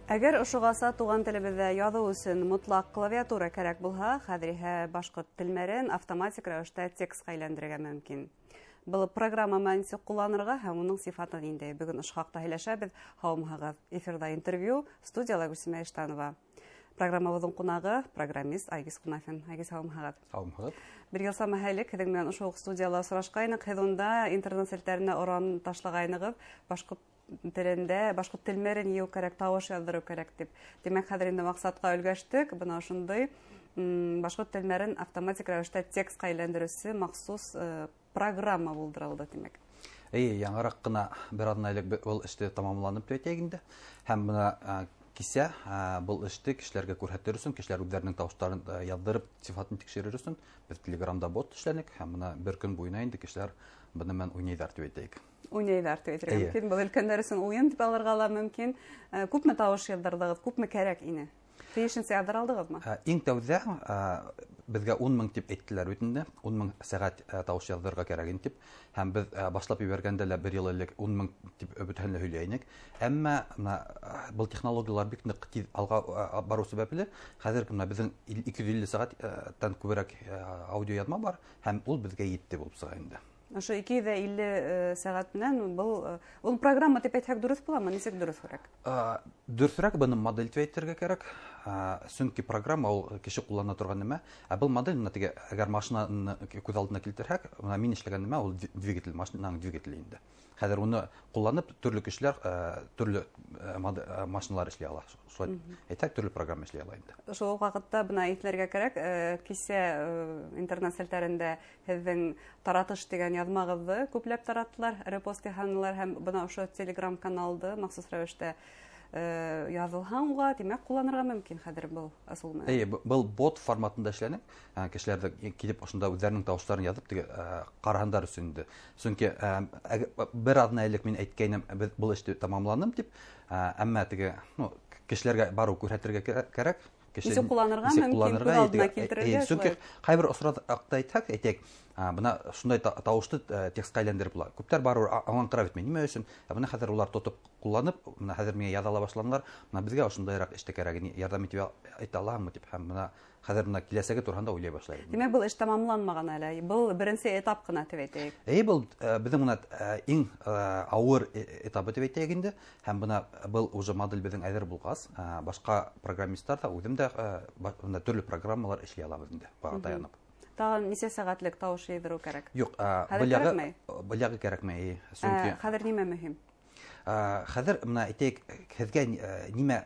Әгәр ошоғаса туған телебеҙҙә яҙыу өсөн мотлаҡ клавиатура кәрәк булһа, хәҙер иһә башҡорт телмәрен автоматик рәүештә текстҡа әйләндерергә мөмкин. Был программа менән нисек ҡулланырға һәм уның сифаты ниндәй? Бөгөн ошо хаҡта һөйләшәбеҙ. Һаумыһығыҙ. Эфирҙа интервью, студияла Гөлсимә Иштанова. Программабыҙҙың ҡунағы программист Айгиз Ҡунафин. Айгиз, һаумыһығыҙ. Һаумыһығыҙ. Бер йыл самаһы элек һеҙҙең менән ошо уҡ студияла осрашҡайныҡ. Һеҙ унда интернет селтәренә оран ташлағайнығыҙ. Башҡорт телендә, башҡорт телмәрен йыйыу кәрәк, тауыш яҙҙырыу кәрәк тип. Тимәк, хәҙер инде маҡсатҡа өлгәштек. Бына ошондай башҡорт телмәрен автоматик рәүештә текстҡа әйләндереүсе махсус программа булдырылды, тимәк. Эйе, яңыраҡ ҡына бер аҙна элек был эште тамамланып тип әйтәйек инде. Һәм бына кисә был эште кешеләргә күрһәтер өсөн, кешеләр үҙҙәренең тауыштарын яҙҙырып, сифатын тикшерер өсөн беҙ Телеграмда бот эшләнек һәм бына бер көн буйына инде кешеләр быны менән уйнайҙар тип әйтәйек. Уйнайҙар тип әйтергә мөмкин. Был өлкәндәр өсөн уйын тип алырға ла мөмкин. Күпме тауыш яҙҙырҙығыҙ, күпме кәрәк ине? Тейешенсә яҙҙыра алдығыҙмы? Иң тәүҙә беҙгә 10 мең тип әйттеләр бит инде. 10 мең сәғәт тауыш яҙҙырырға кәрәк ине тип. Һәм беҙ башлап ебәргәндә лә бер йыл элек 10 мең тип бөтәһен лә һөйләй инек. Әммә бына был технологиялар бик ныҡ тиҙ алға барыу сәбәпле хәҙер бына беҙҙең 250 сәғәттән күберәк аудио яҙма бар һәм ул беҙгә етте булып сыға инде. Ошо 250 сәғәт менән был ул программа тип әйтһәк дөрөҫ буламы, нисек дөрөҫөрәк? Дөрөҫөрәк быны модель тип әйтергә кәрәк. Сөнки программа ул кеше ҡуллана торған нәмә. Ә был модель бына теге, әгәр машинаны күҙ алдына килтерһәк, бына мин эшләгән нәмә ул двигатель, машинаның двигателе инде. Хәҙер уны ҡулланып төрлө кешеләр төрлө машиналар эшләй ала. Шулай әйтһәк, төрлө программа эшләй ала инде. Шул уҡ ваҡытта бына иҫләргә кәрәк, кисә интернет селтәрендә һеҙҙең таратыш тигән яҙмағыҙҙы күпләп тараттылар, репост яһанылар һәм бына ошо Telegram каналды махсус рәүештә яҙылһаң уға, тимәк, ҡулланырға мөмкин хәҙер был ысул менән. Эйе, был бот форматында эшләнек. Кешеләрҙе килеп ошонда үҙҙәренең тауыштарын яҙып, теге ҡараһындар өсөн инде. Сөнки бер аҙна элек мин әйткәйнем, беҙ был эште тамамланым тип, әммә теге, ну, кешеләргә барыу күрһәтергә кәрәк. Кеше Нисек ҡулланырға нисек мөмкин, ҡулланырға, күҙ алдына әйтергә, килтерергә сөнки шулай. ҡайбер осраҡта әйтһәк, әйтәйек, бына шундай тауышты текстҡа әйләндереп була. Күптәр барыбер аңлаңҡырап бөтмәй, нимә өсөн? Ә бына хәҙер улар тотоп ҡулланып, бына хәҙер миңә яҙа ала башланылар, бына беҙгә ошондайыраҡ эштә кәрәк, ярҙам итеп әйтә алаһыңмы тип, һәм бына хәҙер бына киләсәге тураһында уйлай башлай. Тимәк, был эш тамамланмаған әле. Был беренсе этап ҡына тип әйтәйек. Эйе, был беҙҙең бына иң ауыр этабы тип әйтәйек инде. Һәм бына был уже модель беҙҙең әҙер булғас, башҡа программисттар ҙа, үҙем дә бына төрлө программалар эшләй алабыҙ инде, быға таянып. Тағын нисә сәғәтлек тауыш йыйҙырыу кәрәк? Юҡ, Хәҙер кәрәкмәй? был яғы кәрәкмәй, эйе, сөнки Хәҙер нимә мөһим? Хәҙер бына әйтәйек, һеҙгә нимә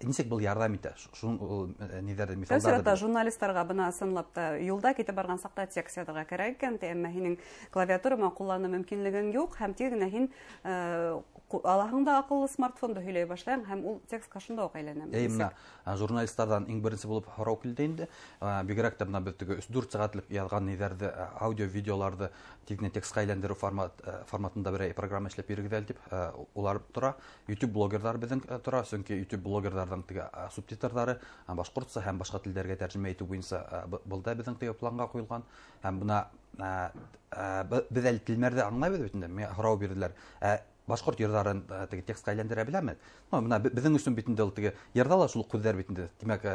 нисек был ярҙам итә? Шун ул ниҙәрҙе, Тәү миҫалдарҙы сиратта бирә. журналисттарға бына ысынлап та юлда китеп барған саҡта текст яҙырға кәрәк икән, әммә һинең клавиатура менән ҡулланыу мөмкинлегең юҡ, һәм тиҙ генә һин алаһың да аҡыллы смартфонды һөйләй башлайһың, һәм ул текстҡа шунда уҡ әйләнә. Эй, Нисек? бына журналисттарҙан иң беренсе булып һорау килде инде. Бигерәк тә бына беҙ теге өс-дүрт сәғәтлек яҙған ниҙәрҙе, аудио, видеоларҙы тиҙ генә текстҡа әйләндереү форматында берәй программа эшләп бирегеҙ әле тип, улар тора. YouTube блогерҙар беҙҙең тора, сөнки YouTube блогерҙарҙың теге субтитрҙары башҡортса һәм башҡа телдәргә тәржемә итеү буйынса был да беҙҙең теге планға ҡуйылған. Һәм бына беҙ әле телмәрҙе аңлайбыҙ бит инде, миңә һорау бирҙеләр. Башҡорт йырҙарын теге текстҡа әйләндерә беләме? Ну, бына беҙҙең өсөн бит инде ул теге йырҙа ла шул уҡ һүҙҙәр бит инде. Тимәк,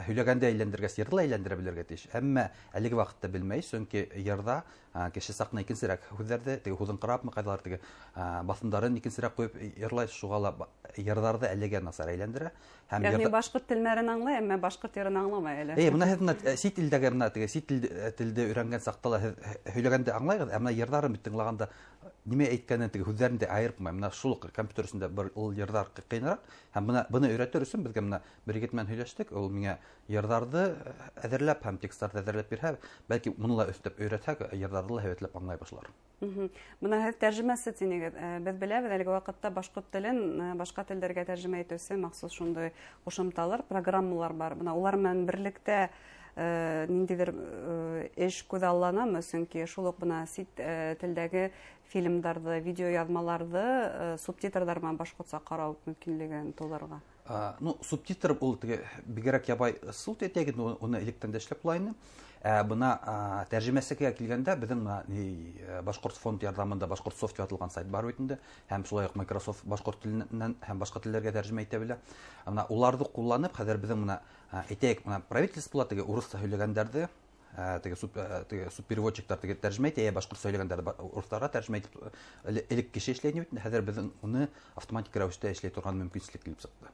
һөйләгәндә әйләндергәс, йырҙы ла әйләндерә белергә тейеш. Әммә әлеге ваҡытта белмәй, сөнки йырҙа кеше саҡна икенсерәк һүҙҙәрҙе, теге һуҙыңҡырапмы, ҡайҙалар теге баҫымдарын икенсерәк ҡуйып йырлай, шуға ла йырҙарҙы әлегә насар әйләндерә. Һәм Йәғни йырҙа башҡорт телмәрен аңлай, әммә башҡорт йырын аңламай әле. Эй, бына һеҙ бына сит илдәге бына теге сит телде өйрәнгән саҡта ла һеҙ һөйләгәндә аңлайғыҙ, ә бына йырҙарын бит тыңлағанда нимә әйткәнен теге һүҙҙәрен дә айырып ҡуймай. Бына шул уҡ компьютер өсөн бер ул йырҙар ҡыйыныраҡ. Һәм бына быны өйрәтер өсөн беҙгә бына бер егет менән һөйләштек. Ул миңә йырҙарҙы әҙерләп һәм тексттарҙы әҙерләп бирһә, бәлки уны ла өҫтәп өйрәтһәк, йырҙарҙы ла һәйбәтләп аңлай башлар. Бына һеҙ тәржемәсе тинегеҙ. Беҙ беләбеҙ, әлеге ваҡытта башҡорт телен башҡа телдәргә тәржемә итеүсе махсус шундай ҡушымталар, программалар бар. Бына улар менән берлектә ниндәйҙер эш күҙалланамы? Сөнки шул уҡ бына сит телдәге фильмдарҙы, видеояҙмаларҙы субтитрҙар менән башҡортса ҡарау мөмкинлеген тыуҙырырға. Ну, субтитр ул теге бигерәк ябай ысул дип әйтәйек инде, уны электән дә эшләп була инде. Бына тәржемәсегә килгәндә, беҙҙең бына Башҡорт фонд ярҙамында Башҡорт софт тип аталған сайт бар бит инде, һәм шулай уҡ Microsoft башҡорт теленән һәм башҡа телдәргә тәржемә итә белә. Бына уларҙы ҡулланып, хәҙер беҙҙең бына, әйтәйек, бына правительствола теге урыҫса һөйләгәндәрҙе, теге субпереводчиктар теге тәржемә итә, башҡортса һөйләгәндәрҙе урыҫтарға тәржемә итеп, элек кеше эшләй бит, хәҙер беҙҙең уны автоматик рәүештә эшләй торған мөмкинселек килеп сыҡты.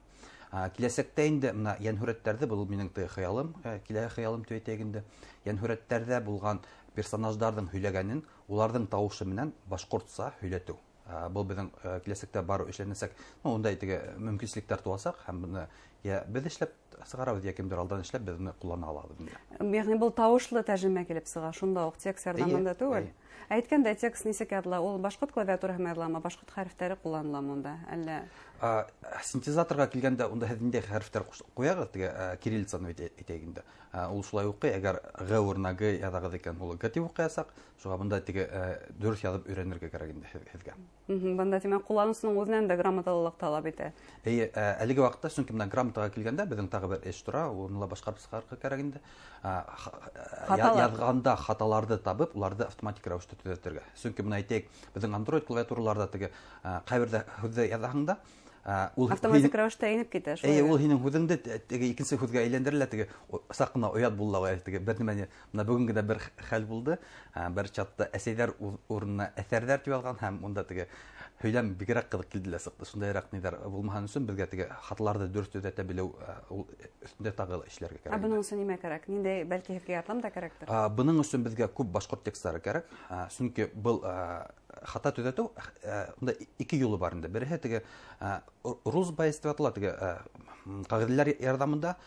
Киләсәктә инде бына йәнһүрәттәрҙе, был минең теге хыялым, килә хыялым тип әйтәйек инде, йәнһүрәттәрҙә булған персонаждарҙың һөйләгәнен уларҙың тауышы менән башҡортса һөйләтеү. Был беҙҙең киләсәктә барыу эшләнәсәк. Ну, ундай теге мөмкинселектәр тыуасаҡ, һәм быны йә беҙ эшләп сығарабыҙ, йә кемдер алдан эшләп беҙ уны ҡуллана алабыҙ инде. Йәғни был тауышлы тәржемә килеп сыға, шунда уҡ текст ярҙамында түгел. Әйткәндәй, текст нисек яҙыла? Ул башҡорт клавиатураһы менән яҙыламы, башҡорт хәрефтәре ҡулланыламы унда? Әллә? Синтезаторға килгәндә, унда һеҙ ниндәй хәрефтәр ҡуяғыҙ, теге, кириллицаны әйтәйек инде. Ул шулай уҡый, әгәр Г урынына Г яҙағыҙ икән, ул Г тип уҡыясаҡ. Шуға бында теге, дөрөҫ яҙып өйрәнергә кәрәк инде һеҙгә. Бында, тимәк, ҡулланыусының үҙенән дә грамоталылыҡ талап итә. Эйе, әлеге ваҡытта, сөнки бына грамотаға килгәндә беҙҙең тағы бер эш тора, уны ла башҡарып сығарырға кәрәк инде. Хаталар. Яҙғанда хаталарҙы табып, уларҙы автоматик рәүештә төҙәтергә. Сөнки бына әйтәйек, беҙҙең Android клавиатураларҙа теге, ҡайберҙә һүҙҙе яҙаһың да, ул автоматик рәүештә инеп китә, шулай Эйе, бит? ул һинең һүҙеңде теге икенсе һүҙгә әйләндерелә, теге саҡ ҡына оят булды ла, теге бер нимәне, бына бөгөн генә бер хәл булды. Бер чатта әсәйҙәр урынына әҫәрҙәр тип яҙған, һәм унда теге һөйләм бигерәк ҡыҙыҡ килде лә сыҡты. Шундайыраҡ ниҙәр булмаһын өсөн беҙгә теге хаталарҙы дөрөҫ төҙәтә белеү, ул өҫтөндә тағы ла эшләргә кәрәк. Ә бының өсөн нимә кәрәк? Ниндәй, бәлки һеҙгә ярҙам да кәрәктер? Бының өсөн беҙгә күп башҡорт тексттары кәрәк. Сөнки был, хата төҙәтеү, унда ике юлы бар инде. Береһе теге, rules based тип атала, теге, ҡағиҙәләр ярҙамында,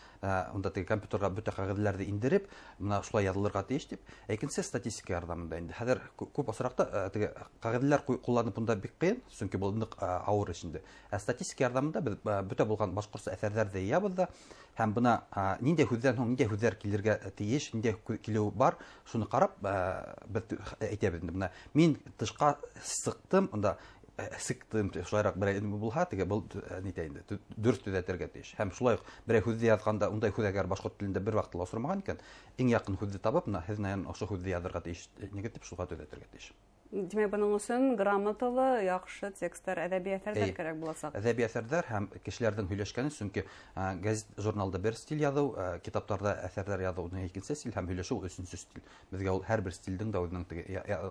унда теге компьютерға бөтә ҡағиҙәләрҙе индереп, бына шулай яҙылырға тейеш тип. Икенсе статистика ярҙамында инде. Хәҙер күп осраҡта, теге ҡағиҙәләр ҡулланып унда бик ҡыйын, сөнки был ныҡ, ауыр эш инде. Ә статистика ярҙамында беҙ, бөтә булған башҡортса әҫәрҙәрҙе йыябыҙ ҙа, һәм бына, ниндәй һүҙҙән һуң ниндәй һүҙҙәр килергә тейеш, ниндәй килеү бар, шуны ҡарап, беҙ әйтәбеҙ инде. Бына мин тышҡа сыҡтым, унда сыҡтым, шулайыраҡ берәй нимә булһа, теге был нитә инде, дөрөҫ төҙәтергә тейеш. Һәм шулай уҡ берәй һүҙҙе яҙғанда, ундай һүҙ әгәр башҡорт телендә бер ваҡытта ла осрамаған икән, иң яҡын һүҙҙе табып, бына һеҙ менән ошо һүҙҙе яҙырға тейеш, нигә тип шуға төҙәтергә тейеш. Тимәк, бының өсөн грамоталы, яҡшы тексттар, әҙәби әҫәрҙәр Эйе. кәрәк буласаҡ. Әҙәби әҫәрҙәр һәм кешеләрҙең һөйләшкәне, сөнки, гәзит, журналда бер стиль яҙыу, китаптарҙа әҫәрҙәр яҙыу уның икенсе стиль, һәм һөйләшеү өсөнсө стиль. Беҙгә ул һәр бер стилдең дә үҙенең теге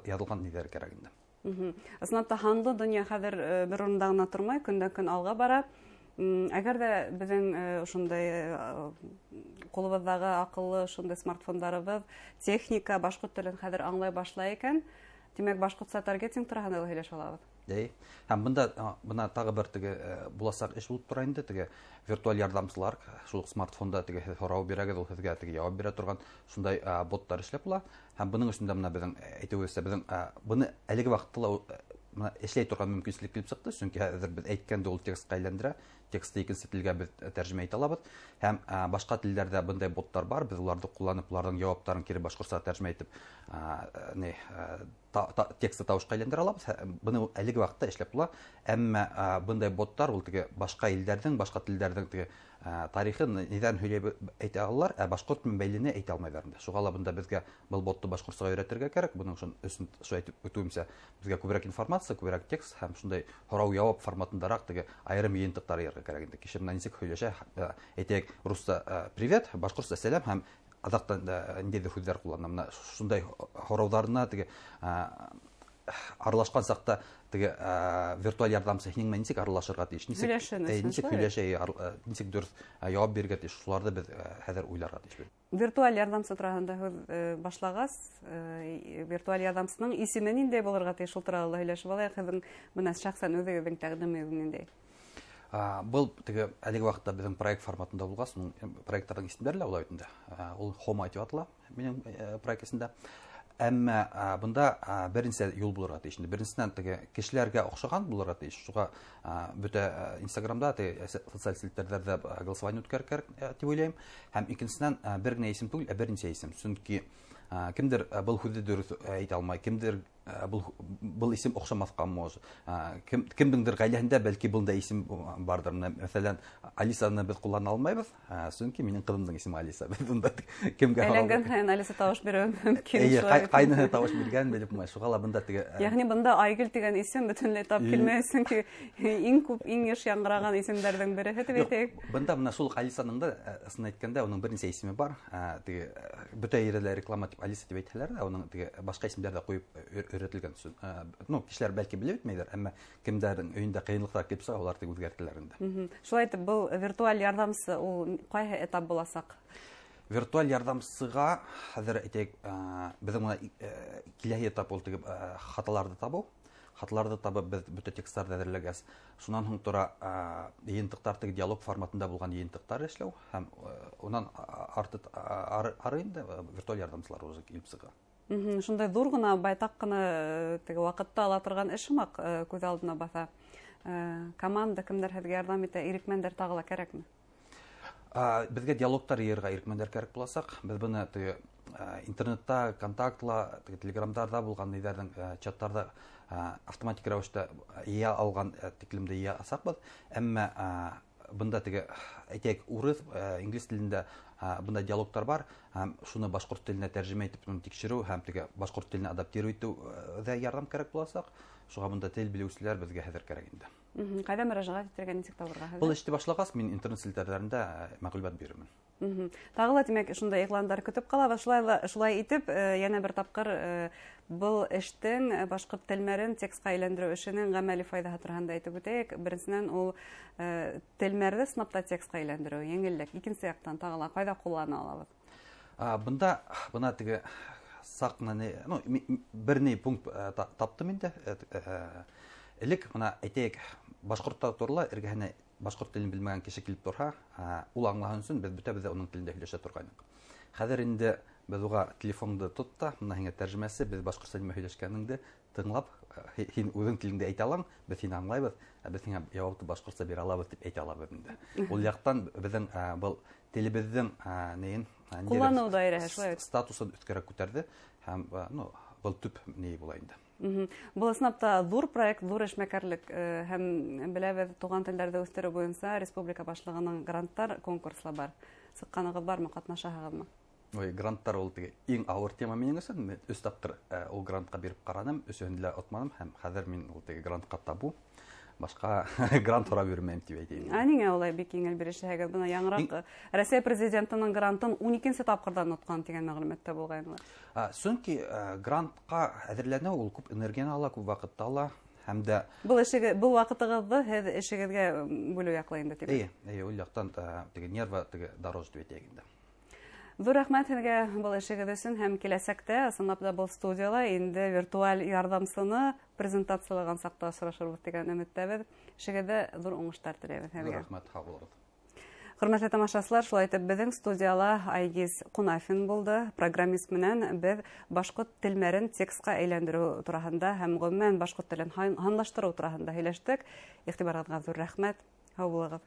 яҙылған ниҙәре кәрәк инде. Ысынлап та, һанлы донъя хәҙер, бер урында ғына тормай, көндән көн алға бара. Әгәр ҙә беҙҙең, ошондай, ҡулыбыҙҙағы аҡыллы ошондай смартфондарыбыҙ, техника башҡорт телен хәҙер аңлай башлай икән, тимәк, башҡортса таргетинг тураһында ла һөйләшә алабыҙ. Әй. Һәм бында тағы бер теге, буласаҡ эш булып тора инде, теге виртуаль ярҙамсылар, шул уҡ смартфонда теге һеҙ һорау бирәгеҙ, ул һеҙгә теге яуап бирә торған шундай, боттар эшләп була. Һәм бының өсөн дә бына беҙҙең әйтеүебеҙсә, беҙҙең, быны әлеге ваҡытта ла бына эшләй торған мөмкинселек килеп сыҡты, сөнки хәҙер беҙ әйткәнде ул текстҡа әйләндерә, текстты икенсе телгә беҙ тәржемә итә алабыҙ. Һәм, башҡа телдәрҙә бындай боттар бар, беҙ уларҙы ҡулланып, уларҙың яуаптарын кире башҡортса тәржемә итеп, текстты тауышҡа әйләндерә алабыҙ. Быны әлеге ваҡытта эшләп була. Әммә, бындай боттар ул теге башҡа илдәрҙең, башҡа телдәрҙең теге, тарихын ниҙән һөйләй әйтә алалар, ә башҡорт менән бәйлене әйтә алмайҙар инде. Шуға ла бында беҙгә был ботто башҡортсаға өйрәтергә кәрәк. Бының өсөн шулай әйтеп үтеүемсә, беҙгә күберәк информация, күберәк текст һәм шундай һорау-яуап форматындараҡ теге айырым йыйынтыҡтар йыйырға кәрәк инде. Кеше менән нисек һөйләшә, әйтәйек, русса, привет, башҡортса сәләм һәм аҙаҡтан да ниндәйҙер һүҙҙәр ҡуллана. Бына шундай һорауҙарына теге, аралашҡан саҡта теге, виртуаль ярҙамсы һинең менән нисек аралашырға тейеш, Һөйләшә нисек шулай. һөйләшә, нисек дөрөҫ, яуап бирергә тейеш, шуларҙы беҙ, хәҙер уйларға тейешбеҙ. Виртуаль ярҙамсы тураһында һүҙ, башлағас, виртуаль ярҙамсының исеме ниндәй булырға тейеш, шул турала ла һөйләшеп алайыҡ. Һеҙҙең бына шәхсән үҙегеҙҙең тәҡдимегеҙ ниндәй? Был теге әлеге ваҡытта беҙҙең проект форматында булғас, уның проекттарҙың исемдәре лә улай бит инде. Ул Хома тип атала минең, проект эсендә. Әммә, бында, беренсе юл булырға тейеш инде. Беренсенән теге кешеләргә оҡшаған булырға тейеш. Шуға, бөтә, Инстаграмда, теге социаль селтәрҙәрҙә голосование үткәрергә кәрәк, тип уйлайым. Һәм икенсенән, бер генә исем түгел, ә бер нисә исем. Сөнки, кемдер, был һүҙҙе дөрөҫ әйтә алмай, кемдер Был исем оҡшамаҫҡа может. Кемдеңдер ғаиләһендә бәлки бындай исем барҙыр. Мәҫәлән, Алисаны беҙ ҡуллана алмайбыҙ, сөнки минең ҡыҙымдың исеме Алиса. Беҙ бында кемгә әйләнгән һайын Алиса тауыш биреүе мөмкин. Эйе, ҡайныһы тауыш биргән белеп булмай. Шуға ла бында теге, Йәғни бында Айгөл тигән исем бөтөнләй тап килмәй, сөнки иң күп, иң йыш яңғыраған исемдәрҙең береһе тип әйтәйек. Бында бына шул уҡ Алисаның да, ысын әйткәндә, уның бер нисә исеме бар. Теге, бөтә ерҙә лә реклама тип Алиса тип әйтһәләр ҙә, уның теге башҡа исемдәр ҙә ҡуйып өйрәтелгән өсөн. Кешеләр бәлки белеп бөтмәйҙәр, әммә кемдәрҙең өйөндә ҡыйынлыҡтар килеп сыға, улар тик үҙгәртәләр инде. Шулай итеп, был виртуаль ярҙамсы ул ҡайһы этап буласаҡ? Виртуаль ярҙамсыға хәҙер әйтәйек, беҙҙең бына, киләһе этап ул теге, хаталарҙы табыу. Хаталарҙы табып беҙ бөтә тексттарҙы әҙерләгәс, шунан һуң тора, йыйынтыҡтар, теге диалог форматында булған йыйынтыҡтар эшләү һәм, унан ары инде, виртуаль ярҙамсылар уже килеп сыға. Шундай ҙур ғына, байтаҡ ҡына теге ваҡытты ала торған эш һымаҡ, күҙ алдына баҫа. Команда кемдәр һеҙгә ярҙам итә, ирекмәндәр тағы ла кәрәкме? Беҙгә диалогтар йыйырға ирекмәндәр кәрәк буласаҡ. Беҙ быны теге, интернетта, контактла, теге телеграмдарҙа булған ниҙәрҙең, чаттарҙа, автоматик рәүештә йыя алған, тиклемде йыя алсаҡбыҙ. Әммә, бында теге, әйтәйек, урыҫ, инглиз телендә, бында диалогтар бар, һәм шуны башҡорт теленә тәржемә итеп, уны тикшереү һәм теге башҡорт теленә адаптировать итеү, ҙә ярҙам кәрәк буласаҡ. Шуға бында тел белеүселәр беҙгә хәҙер кәрәк инде. Ҡайҙа мөрәжәғәт итергә, нисек табырға хәҙер? Был эште башлағас, мин интернет селтәрҙәрендә, мәғлүмәт бирермен. Тағы ла, тимәк, шундай иғландар көтөп ҡалабыҙ. Шулай ла, шулай итеп, йәнә бер тапҡыр, был эштең, башҡорт телмәрен текстҡа әйләндереү эшенең ғәмәли файҙаһы тураһында әйтеп үтәйек. Беренсенән, ул, телмәрҙе сынап та текстҡа әйләндереү еңеллек. Икенсе яҡтан тағы ла ҡайҙа ҡуллана алабыҙ? Бында бына теге саҡ менән, ну, бер ни пункт, таптым инде. Элек бына әйтәйек, башҡорттар турала эргәһенә башҡорт телен белмәгән кеше килеп торһа, ул аңлаһын өсөн беҙ бөтәбеҙ ҙә уның телендә һөйләшә торғайныҡ. Хәҙер инде беҙ уға телефонды тот та, бына һиңә тәржемәсе, беҙ башҡортса нимә һөйләшкәнеңде тыңлап, һин үҙең телеңдә әйтә алаң, беҙ һине аңлайбыҙ, ә беҙ һиңә яуапты башҡортса бирә алабыҙ тип әйтә алабыҙ инде. Ул яҡтан беҙҙең, был телебеҙҙең, нейен, ниндәйҙер Ҡулланыу даирәһе шулай бит. статусын өҫкәрәк күтәрҙе һәм, ну, был төп ни була инде. Был ысынлап та ҙур проект, ҙур эшмәкәрлек, һәм беләбеҙ, туған телдәрҙе үҫтереү буйынса республика башлығының гранттар конкурсы бар. Сыҡҡанығыҙ бармы, ҡатнашаһығыҙмы? Ой, гранттар ул теге иң ауыр тема минең өсөн. Мин өс тапҡыр, ул грантҡа биреп ҡараным, өсөһөн дә отманым һәм хәҙер мин ул теге грантҡа табу, башҡа грант һорап йөрөмәйем тип әйтәйем. Ә ниңә улай бик еңел бирешәһегеҙ? Бына яңыраҡ Рәсәй президентының грантын ун икенсе тапҡырҙан отҡан тигән мәғлүмәт тә булғайны. Сөнки, грантҡа әҙерләнеү ул күп энергияны ала, күп ваҡытты ала һәм дә Был эшегеҙ, был ваҡытығыҙҙы һеҙ эшегеҙгә бүлеү яҡлы инде тип. Эйе, эйе, ул яҡтан, теге нервы теге дороже тип әйтәйек инде. Ҙур рәхмәт һеҙгә был эшегеҙ өсөн һәм киләсәктә ысынлап та был студияла инде виртуаль ярҙамсыны презентациялаған саҡта осрашырбыҙ тигән өмөттәбеҙ. Эшегеҙҙә ҙур уңыштар теләйбеҙ һеҙгә. Ҙур рәхмәт, һау булығыҙ. Хөрмәтле тамашасылар, шулай итеп беҙҙең студияла Айгиз Ҡунафин булды. Программист менән беҙ башҡорт телмәрен текстҡа әйләндереү тураһында һәм ғөмүмән башҡорт телен һанлаштырыу тураһында һөйләштек. Иғтибарығыҙға ҙур рәхмәт. Һау булығыҙ.